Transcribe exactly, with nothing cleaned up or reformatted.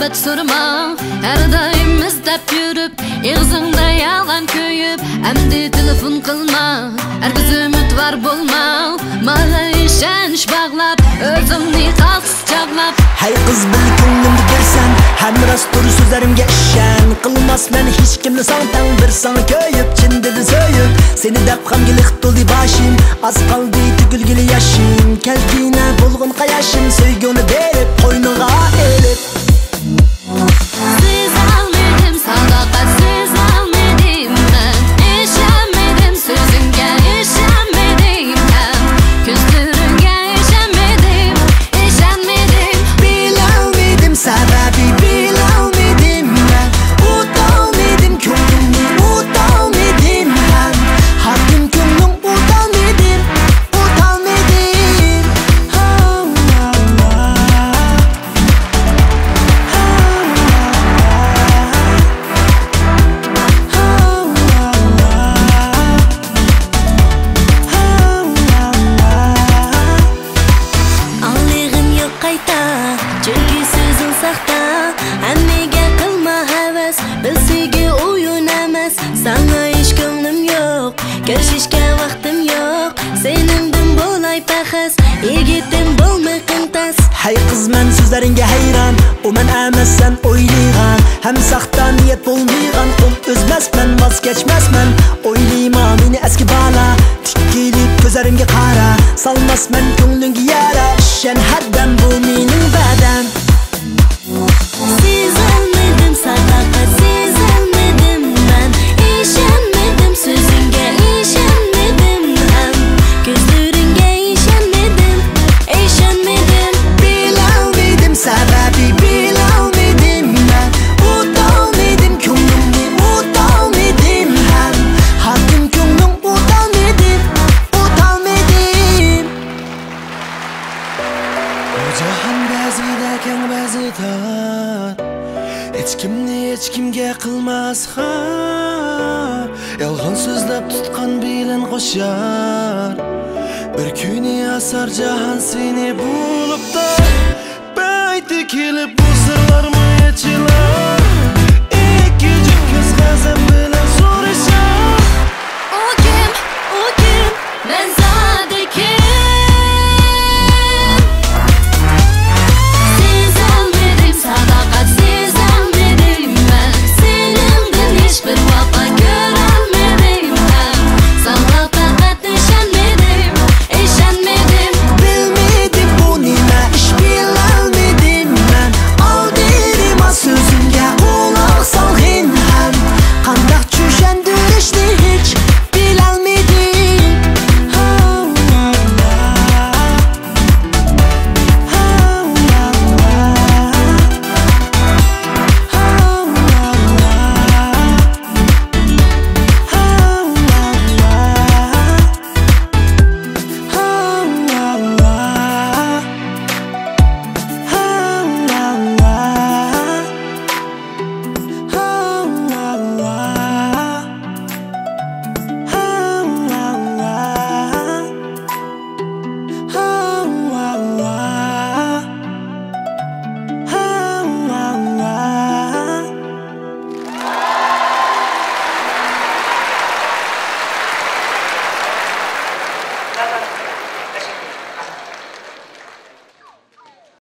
سورىماڭ، ھەر دائىم ئىزدەپ يۈرۈپ، ئېغىزىڭدا يالغان كۆيۈپ، ئەمدى تېلېفون قىلماڭ، ھەرگىز ئۈمىدۋار بولماڭ، ماڭا ئىشەنچ باغلاپ، ئۆزۈڭنى قالتىس چاغلاپ. ھەي قىز، بىل كۆڭلۈمدە بىرسەن، ھەم راستتۇر سۆزلىرىمگە ئىشەن. قىلماسمەن ھېچكىمنى ساڭا تەڭ، بىر ساڭا كۆيۈپ، چىن دىلدىن سۆيۈپ. سېنى دەپ غەمگە لىق تولدى باشىم، ئاز قالدى تۆكۈلگىلى ياشىم. كەلگىنە بولغىن قاياشىم، سۆيگۈڭنى بېرىپ، قوينۇڭغا ئېلىپ. سېزەلمىدىم ساداقەت، سېزەلمىدىم مەن. ئىشەنمىدىم سۆزۈڭگە، ئىشەنمىدىم ھەم كۆزلىرىڭگە ئىشەنمىدىم، ئىشەنمىدىم. بىلەلمىدىم سەۋەبى، بىلەلمىدىم مەن. ئۇتالمىدىم كۆڭلۈڭنى، ئۇتالمىدىم ھەم. ھاكىم كۆڭلۈڭ ئۇتالمىدىم، ئۇتالمىدىم. ھا، ھا، ھا. ئاڭلىغۇم يوق قايتا، چۈنكى سۆزۈڭ ساختا. ھەممىگە قىلما ھەۋەس، بىلسىگە ئويۇن ئەمەس. ساڭا ھېچ كۆڭلۈم يوق، كۆرۈشۈشكە ۋاقتىم يوق. سېنىڭدىن بولاي پەخەس، يىگىتىم بولمىقىڭ تەس. ھەي قىز، مەن سۆزلىرىڭگە ھەيران. ئۇ مەن ئەمەس سەن ئويلىغان، ھەم ساختا نىيەت بولمىغان. قول ئۈزمەسمەن، ۋاز كەچمەسمەن، ئويلىما مېنى ئەسكى بالا. تىكىلىپ كۆزلىرىمگە قارا، سالماسمەن كۆڭلۈڭگە يارا. ئىشەن ھەردەم، بۇ مېنىڭ ۋەدەم. سېزەلمىدىم ساداقەت، سېزەلمىدىم مەن. ئىشەنمىدىم سۆزۈڭگە، ئىشەنمىدىم ھەم كۆزلىرىڭگە ئىشەنمىدىم، ئىشەنمىدىم. بىلەلمىدىم سەۋەبى، بىلەلمىدىم مەن. ئۇتالمىدىم كۆڭلۈڭنى، ئۇتالمىدىم ھەم ھاكىم كۆڭلۈڭ ئۇتالمىدىم، ئۇتالمىدىم. بۇ جاھان بەزىدە كەڭ، بەزى تار. ھېچكىمنى ھېچكىمگە قىلماس خار. يالغان سۆزلەپ تۇتقان بىلەن قوشار. بىر كۈنى ئاسار جاھان سېنى بولۇپتا. پەيتى كېلىپ بۇ سىرلارمۇ ئېچىلار.